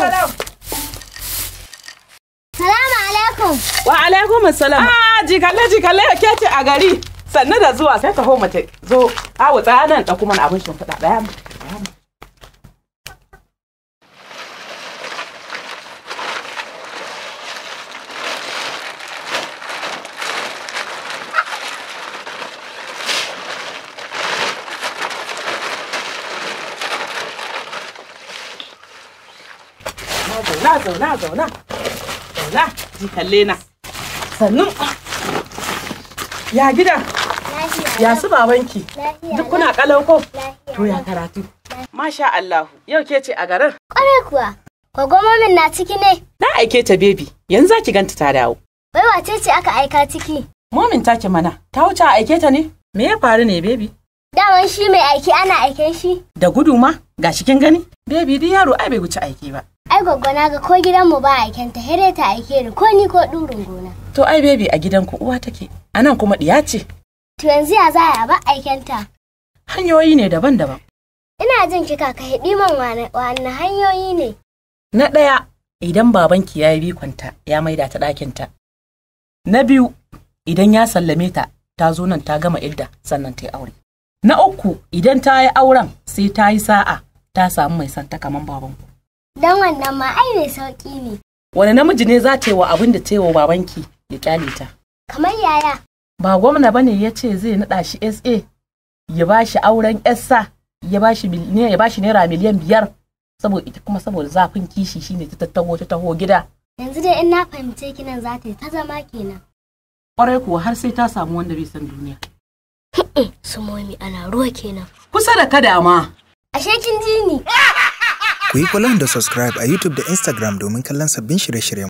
Alaikum. Salamu alaikum. Wa alaikum assalam. Ah, jikalle jikalle ke ce a gari. Sannu da zuwa sai taho mace zo. Awu tsaya nan da kuma abin shimfiɗa ɗaya. Zauna zauna zauna. Zauna jikalle na. Sannu. Ya gida? Ya su babanki? Duk kuna kalau ko? To ya karatu. Masha Allah, yau ke ce a garin? Kwarai kuwa. Gwaggo na ciki ne? Na aike ta baby, yanzu za ki ganta ta dawo. Wai wace ce aka aika ciki? Momin take mana, ta wuce a aike ta ne? Me ya faru ne baby? Daman shi mai aiki ana aiken shi. Da gudu ma, gashi kin gani? Baby duk yaro ai bai wuce aiki ba. Ai gwaggo na ga ko gidanmu ba aiken ta, here ta aike ni ko ni ko ɗurin gona. To ai baby a gidanku uwa take, anan kuma ɗiya ce. To yanzu ya za a ba aikenta? Hanyoyi ne daban-daban. Ina jin kika ka hidi man wane hanyoyi ne? Na ɗaya, idan babanki ya yi bikonta ya maida ta ɗakinta. Na biyu, idan ya sallame ta, ta zo nan ta gama idda sannan ta yi aure. Na uku, idan ta yi auren sai ta yi sa'a ta samu mai santa kaman babanku. Dan wannan ma ai mai sauƙi ne. Wani namiji ne za ta yi wa abin da ta yi wa babanki ya kyale ta? Kamar yaya? Ba gwamna ba ne ya ce zai naɗa shi SA ya ba shi auren SA ya ba shi naira 5 miliyan saboda ita kuma saboda zafin kishi shine ta tattaho ta taho gida. Yanzu dai in na fahimce ki nan za ta yi ta zama kenan. Kwarai kuwa har sai ta samu wanda bai san duniya. Su momi ana ruwa kenan. Kusa da kada ma. Ashe kin ji ni? Ku yi follow da subscribe a YouTube da Instagram domin kallon sabbin shirye-shiryen.